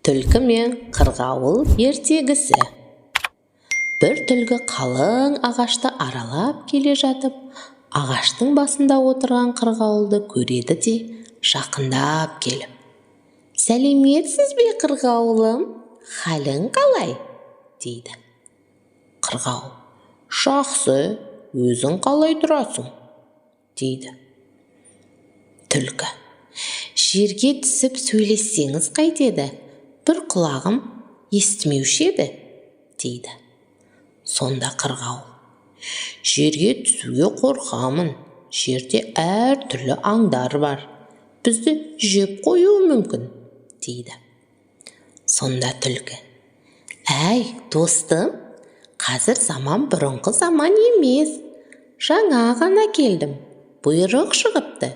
Түлкі мен қырғауыл ертегісі. Бір түлкі қалың ағашты аралап келе жатып, ағаштың басында отырған қырғауылды көреді де, жақындап келіп: «Сәлеметсіз бе, қырғауылым, халің қалай?» – дейді. Қырғауыл: «Жақсы, өзің қалай тұрасың?» – дейді. Түлкі: «Жерге түсіп сөйлессеңіз қайтеді, бір құлағым естімеуші еді», – дейді. Сонда қырғауыл: «Жерге түсуге қорқамын, жерде әртүрлі аңдар бар, бізді жеп қоюы мүмкін», – дейді. Сонда түлкі: «Әй, достым, қазір заман бұрынғы заман емес, жаңа ғана келдім, бұйрық шығыпты: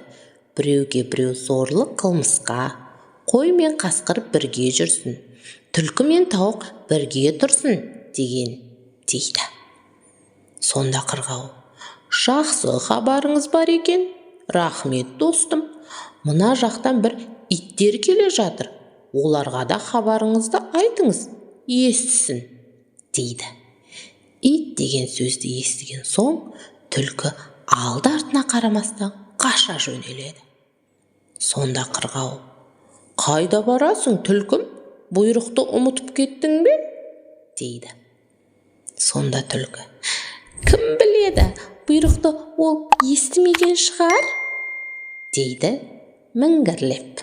біреуге біреу зорлық қылмасқа, қой мен қасқыр бірге жүрсін, түлкі мен тауық бірге тұрсын деген», – дейді. Сонда қырғауыл: «Жақсы хабарыңыз бар екен, рахмет, достым. Мына жақтан бір иттер келе жатыр, оларға да хабарыңызды айтыңыз, естісін», – дейді. Ит деген сөзді естіген соң, түлкі алды артына қарамастан қаша жөнеледі. Сонда қырғауыл: «Қайда барасың, түлкім, бұйрықты ұмытып кеттің бе?» – дейді. Сонда түлкі: «Кім біледі, бұйрықты ол естімеген шығар», – дейді міңгірлеп.